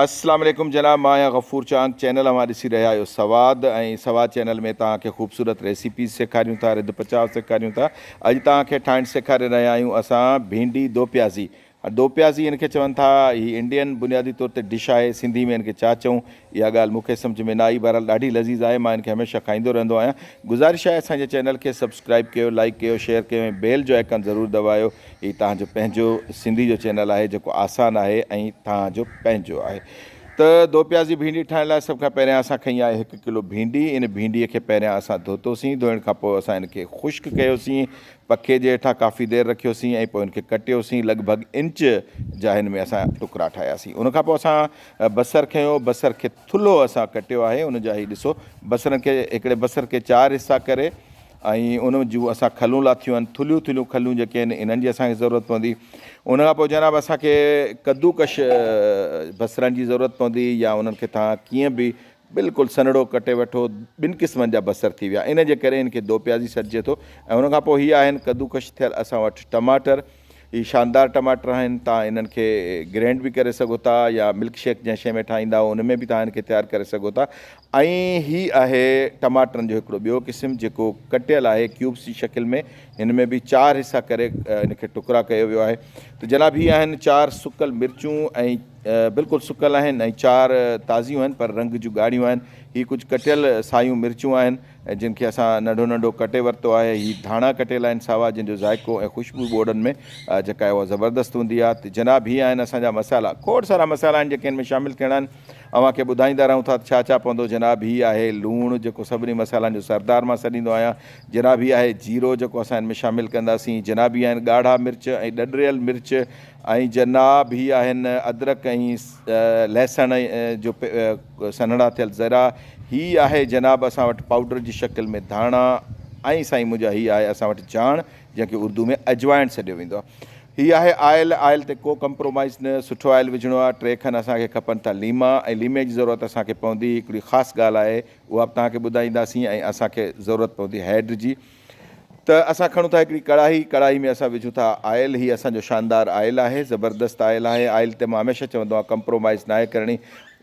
اسلام عليڪم جناب مان آهيان غفور چانگ چينل اوهان ڏسي رهيا آهيو سواد ۽ سواد چينل ۾ توهان کي خوبصورت ريسيپيز سيکاريون ٿا رڌ پچاء سيکاريون ٿا اڄ توهان کي ٺاهڻ سيکاري رهيا آهيون اسان ڀينڊي دو پيازي دو پيازي ان کي چون ٿا هي انڊين بنيادي طور تي ڊش آهي سنڌي ۾ ان کي ڇا چئون اها ڳالهه مون کي سمجهه ۾ نه آئي بهرحال ڏاڍي لذيذ آهي مان ان کي هميشه کائيندو رهندو آهيان گذارش آهي اسان جي چينل کي سبسڪرائب ڪيو لائيڪ ڪيو شيئر ڪيو ۽ بيل جو آئيڪان ضرور دٻايو هي توهان جو پنهنجو سنڌي جو چينل آهي جيڪو آسان آهي ۽ توهان جو پنهنجو آهي ته دو پيازي ڀينڊي ٺاهڻ لاء سڀ کان پهريان اسان کنئي آهي هڪ ڪلو ڀينڊي ان ڀينڊي کي پهريان اسان ڌوتوسين ڌوئڻ کان پوء اسان ان کي خشڪ ڪيوسين پکي جي هيٺان ڪافي دير رکيوسين ۽ پوء ان کي ڪٽيوسين لڳ ڀڳ انچ جا هن ۾ اسان ٽڪرا ٺاهياسين ان کان پوء اسان بصر کنيو بصر کي ٿلهو اسان ڪٽيو آهي ان جا هي ڏسو بصرن کي هڪڙي بصر کي چار حصا ڪري ۽ ان جون اسان کلون لاٿيون آهن ٿلهيون ٿلهيون کلون جيڪي آهن انهن جي اسان کي ضرورت پوندي ان کان پوء جناب اسان کي ڪدو ڪش بصرن جي ضرورت پوندي يا انهن کي توهان ڪيئن به بلڪل سنهڙو ڪٽي وٺو ٻن قسمن جا بصر ٿي ويا ان جي ڪري ان کي دو پيازي سڏجي ٿو ۽ ان کان پوء هي آهن ڪدو ڪش ٿيل اسان وٽ ٽماٽر هي شاندار ٽماٽر آهن توهان انهن کي گرينڊ به ڪري سگهو ٿا يا ملڪ شيڪ جنهن شيء ۾ ٺاهيندا آهيو ان ۾ به توهان ان کي تيار ڪري سگهو ٿا ۽ هي آهي ٽماٽرن جو هڪڙو ٻيو قسم جيڪو ڪٽيل آهي ڪيوبس جي شڪل ۾ هن ۾ به چار حصا ڪري ان کي ٽڪرا ڪيو ويو آهي ته جناب هي آهن چار سڪل مرچون ۽ بلڪل سڪل آهن ۽ چار تازيون آهن پر رنگ جون ڳاڙهيون آهن هي ڪجهه ڪٽيل سايون مرچون آهن ۽ جن کي اسان ننڍو ننڍو ڪٽي ورتو آهي. هي ڌاڻا ڪٽيل آهن ساوا جن جو ذائقو ۽ خوشبو ٻوڙن ۾ جيڪا آهي اها زبردست هوندي آهي ته جناب هي آهن اسان جا مصالحا کوڙ سارا مصالحا آهن جيڪي هن ۾ شامل ٿيڻا آهن اوهان کي ٻڌائيندا رهون ٿا ته ڇا ڇا پوندو جناب هي آهي لوڻ جيڪو سڀني مصالحن جو سردار مان سڏيندو آهيان جناب هي آهي جيرو جيڪو اسان هن ۾ شامل ڪنداسين جناب هي آهن ڳاڙها مرچ ۽ ڏڏريل مرچ ۽ جناب هي آهن ادرڪ ۽ لهسڻ جو سنهڙا ٿيل ذرا هي آهي جناب اسان وٽ پائوڊر جي شڪل ۾ ڌاڻا ۽ سائين منهنجا هي آهي اسان وٽ جاڻ جنهن کي اردو ۾ اجوائڻ سڏيو ويندو آهي هي آهي آئل آئل تي ڪو ڪمپرومائز نه سٺو آئل وجهڻو آهي ٽي کن اسان کي کپن ٿا ليما ۽ ليمي جي ضرورت اسان کي پوندي هڪڙي خاص ڳالهه آهي اها به توهان کي ٻڌائينداسين ۽ اسان کي ضرورت پوندي هيڊ جي ته اسان کڻون ٿا هڪڙي ڪڙاهي، ڪڙاهي ۾ اسان وجهون ٿا آئل، هي اسان جو شاندار آئل آهي، زبردست آئل آهي، آئل تي مان هميشه چوندو آهيان ڪمپرومائز ناهي ڪرڻي،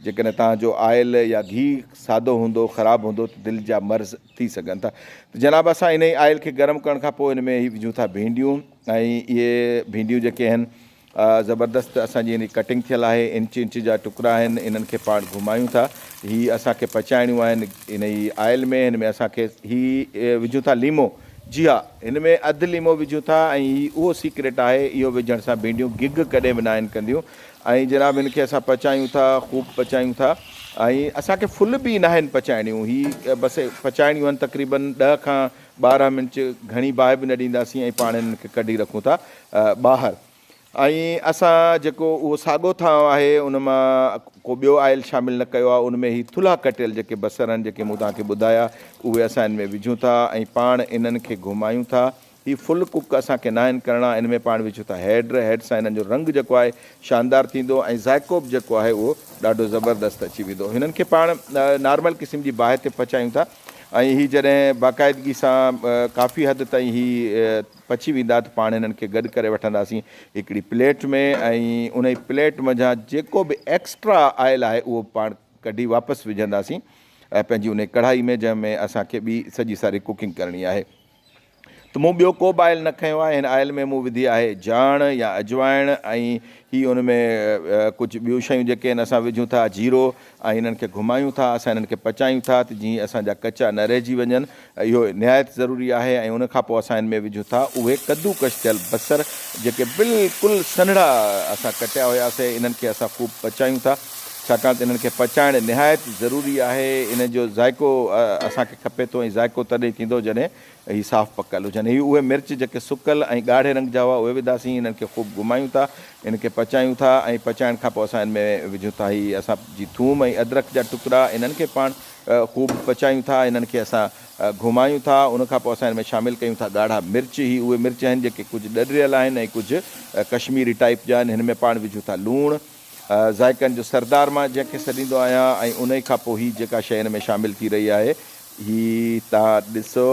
جيڪڏهن توهان جو آئل يا گيهه سادو هوندو، خراب هوندو ته دل جا مرض ٿي سگهن ٿا. ته جناب اسان انهي آئل کي گرم ڪرڻ کان پوء ان ۾ هي وجهون ٿا ڀينڊيون ۽ اهي ڀينڊيون جيڪي آهن زبردست اسان جي ڪٽنگ ٿيل آهي انچ انچ جا ٽڪرا آهن انهن کي پاڻ گهمايون ٿا هي اسان کي پچائڻيون آهن انهي آئل ۾ هن ۾ اسان کي هي وجهون ٿا ليمو جي ها هن ۾ اڌ ليمو وجهون ٿا ۽ هي اهو سيڪريٽ آهي اهو وجهڻ سان ڀينڊيون گگ ڪڏهن به ناهن ڪنديون ۽ جناب هن کي اسان پچايون ٿا خوب پچايون ٿا ۽ اسان کي فل به ناهن پچائڻيون هي بس پچائڻيون آهن تقريبن 10 کان 12 منٽ گهڻي باهه به نه ڏينداسين ۽ پاڻ هنن کي ڪڍي رکون ٿا ٻاهر ۽ اسان جيڪو اهو ساڳو ٿانء آهي ان مان ڪو ٻيو آئل شامل نه ڪيو آهي ان ۾ هي ٿلها ڪٽيل جيڪي بصر آهن جيڪي مون توهان کي ٻڌايا اهي اسان ان ۾ وجهون ٿا ۽ پاڻ انهن کي گهمايون ٿا هي فل ڪوڪ اسان کي ناهن ڪرڻا ان ۾ پاڻ وجهون ٿا هيڊ هيڊ سان انهن جو رنگ جيڪو آهي شاندار ٿيندو ۽ ذائقو به جيڪو آهي اهو ڏاڍو زبردست اچي ويندو هنن کي پاڻ نارمل قسم جي باهه تي پچايون ٿا ۽ هي جڏهن باقاعدگي سان ڪافي حد تائين هي پچي ويندا ته پاڻ هنن کي گڏ ڪري وٺنداسين هڪڙي پليٽ ۾ ۽ انهي پليٽ منجهان جيڪو به ايڪسٽرا آئل آهي اهو پاڻ ڪڍي واپس وجهنداسين پنهنجي انهي ڪڙهائي ۾ جنهن ۾ اسان کي ٻي سڄي ساري ڪوڪنگ ڪرڻي آهي ته مون ٻيو ڪو به آئل نه کنيو آهي هن آئل ۾ مون وڌي آهي جاڻ يا اجوائڻ ۽ هي ان ۾ ڪجهه ٻيون شيون جيڪي آهن اسان وجهون ٿا جيرو ۽ انهن کي گهمايون ٿا، اسان انهن کي پچايون ٿا ته جيئن اسان جا ڪچا نه رهجي وڃن، اهو نهايت ضروري آهي ۽ ان کان پوء اسان ان ۾ وجهون ٿا اهي ڪدو ڪش ٿيل بصر جيڪي بلڪل سنهڙا اسان ڪٽيا هياسي، انهن کي اسان خوب پچايون ٿا، ڇاڪاڻ ته انهن کي پچائڻ نهايت ضروري آهي، انهن جو ذائقو اسان کي کپي ٿو ۽ ذائقو تڏهن ٿيندو جڏهن هي صاف پڪل هجن. هي اهي مرچ جيڪي سڪل ۽ ڳاڙهي رنگ جا هئا اهي وڌاسين. انهن کي خوب گهمايون ٿا. انهن کي پچايون ٿا ۽ پچائڻ کان پوء اسان ان ۾ وجهون ٿا هي اسان جي ٿوم ۽ ادرڪ جا ٽڪرا. انهن کي پاڻ خوب پچايون ٿا. انهن کي اسان گهمايون ٿا. ان کان پوء اسان ان ۾ شامل ڪيون ٿا ڳاڙها مرچ. هي اهي مرچ آهن جيڪي ڪجهه ڏڏريل آهن ۽ ڪجهه ڪشميري ٽائيپ جا آهن. هن ۾ پاڻ وجهون ٿا لوڻ. ذائقن جو سردار مان جنهن کي سڏيندو آهيان ۽ انهي کان پوء هي جيڪا شيء ان ۾ شامل ٿي رهي آهي هي توهان ڏسو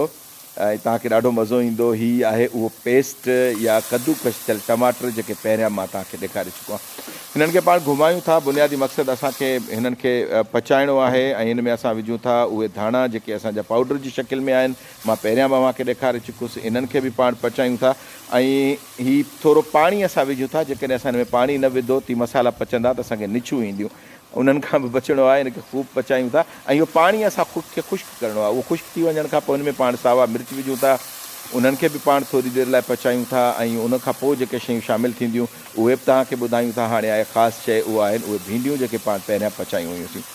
۽ توهان کي ڏاڍو مزو ايندو. هي آهي اهو پيسٽ يا ڪدوڪش ٿيل ٽماٽر جيڪي پهريان مان توهان کي ڏيکاري چڪو آهيان. هنن کي پاڻ گهمايون ٿا. بنيادي مقصد اسان کي هنن کي پچائڻو آهي ۽ هن ۾ اسان وجهون ٿا اهي ڌاڻا جيڪي اسان جا پائوڊر جي شڪل ۾ آهن. مان پهريان به اوهان کي ڏيکاري چڪس. انهن کي به پاڻ پچايون ٿا ۽ هي ٿورو پاڻي اسان وجهون ٿا. جيڪڏهن اسان هن ۾ پاڻي نه وڌو ته هي مصالحا پچندا ته اسان کي نڇون اينديون. انهن کان به بچڻو آهي. ان کي خوب پچايون ٿا ۽ اهو پاڻي اسان کي خشڪ ڪرڻو آهي. اهو خشڪ ٿي وڃڻ کان پوء ان ۾ پاڻ ساوا مرچ وجهون ٿا. انهن کي به پاڻ ٿوري دير لاء پچايون ٿا ۽ ان کان پوء جيڪي شيون شامل ٿينديون اهي به توهان کي ٻڌايون ٿا. هاڻي آهي خاص شيء اهو آهن اهي ڀينڊيون جيڪي پاڻ پهريان پچايون هيون سين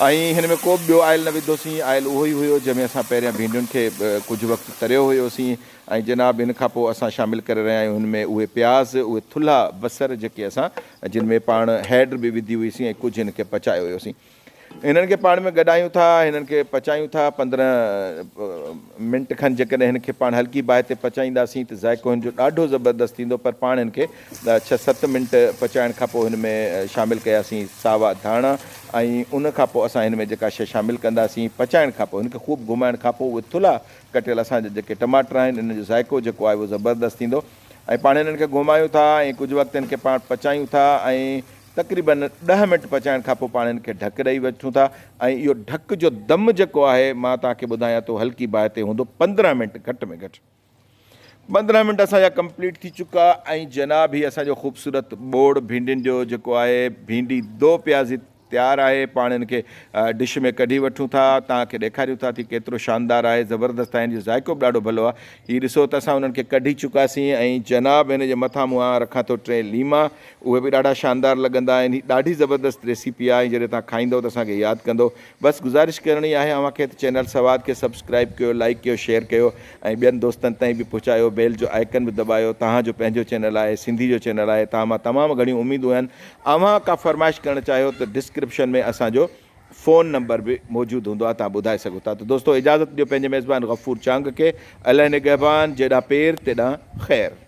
۽ هن ۾ ڪو به ٻيو آئل نه وڌوسين. آئل اهو ئي هيو جنهن ۾ اسان پهريان ڀينڊين کي ڪجهه وقت تريو هيوسين ۽ جناب ان کان پوء اسان شامل ڪري رهيا آهيون هن ۾ اهي پياز، اهي ٿلها بصر جيڪي اسان جن ۾ پاڻ هيڊ به وڌي هئي سين ۽ ڪجهه هن کي پچايو هيو سين. هنن کي پاڻ ۾ گڏايون ٿا، هنن کي پچايون ٿا 15 منٽ کن جيڪڏهن هن کي پاڻ هلڪي باهه تي پچائينداسين ته ذائقو هن جو ڏاڍو زبردست ٿيندو پر پاڻ هن کي ڇهه ست منٽ پچائڻ کان پوء هن ۾ شامل ڪياسين ساوا ڌاڻا ۽ ان کان پوء اسان هن ۾ جيڪا شيء شامل ڪنداسين پچائڻ کان پوء هن کي خوب گهمائڻ کان پوء اهي ٿلها ڪٽيل اسان جا جيڪي ٽماٽر آهن انهن جو ذائقو جيڪو آهي اهو زبردست ٿيندو ۽ پاڻ انهن کي گهمايون ٿا ۽ ڪجهه وقت ان کي پاڻ پچايون ٿا ۽ تقريبن ڏهه منٽ پچائڻ کان پوء پاڻ ان کي ڍڪ ڏئي وٺون ٿا ۽ اهو ڍڪ جو دم جيڪو آهي مان توهان کي ٻڌايان ٿو هلڪي باهه تي هوندو 15 منٽ گهٽ ۾ گهٽ 15 منٽ اسان جا ڪمپليٽ ٿي چڪا ۽ جناب هي اسان جو خوبصورت ٻوڙ ڀينڊين جو جيڪو آهي ڀينڊي دو پيازي تيار آهي پاڻ ان کي ڊش ۾ ڪڍي وٺون ٿا توهان کي ڏيکاريون ٿا ٿي ڪيترو شاندار آهي زبردست آهي ان جو ذائقو به ڏاڍو ڀلو آهي هي ڏسو ته اسان انهن کي ڪڍي چڪاسين ۽ جناب هن جي مٿان مون رکان ٿو ٽي ليما اهي به ڏاڍا شاندار لڳندا آهن هي ڏاڍي زبردست ريسيپي آهي جڏهن توهان کائيندو ته اسان کي ياد ڪندو بس گذارش ڪرڻي آهي اوهان کي ته چينل سواد کي سبسڪرائيب ڪيو لائيڪ ڪيو شيئر ڪيو ۽ ٻين دوستن تائين به پهچايو بيل جو آئيڪن به دٻايو توهان جو پنهنجو چينل آهي سنڌي جو چينل آهي توهان مان تمام گهڻيون اميدون آهن اوهان ڪا فرمائش ڪرڻ چاهيو ته ڊسڪرپشن ۾ اسان جو فون نمبر به موجود هوندو آهي توهان ٻڌائي سگهو ٿا ته دوستو اجازت ڏيو پنهنجي ميزبان غفور چانگ کي الله نگهبان جيڏانهن پير تيڏانهن خير.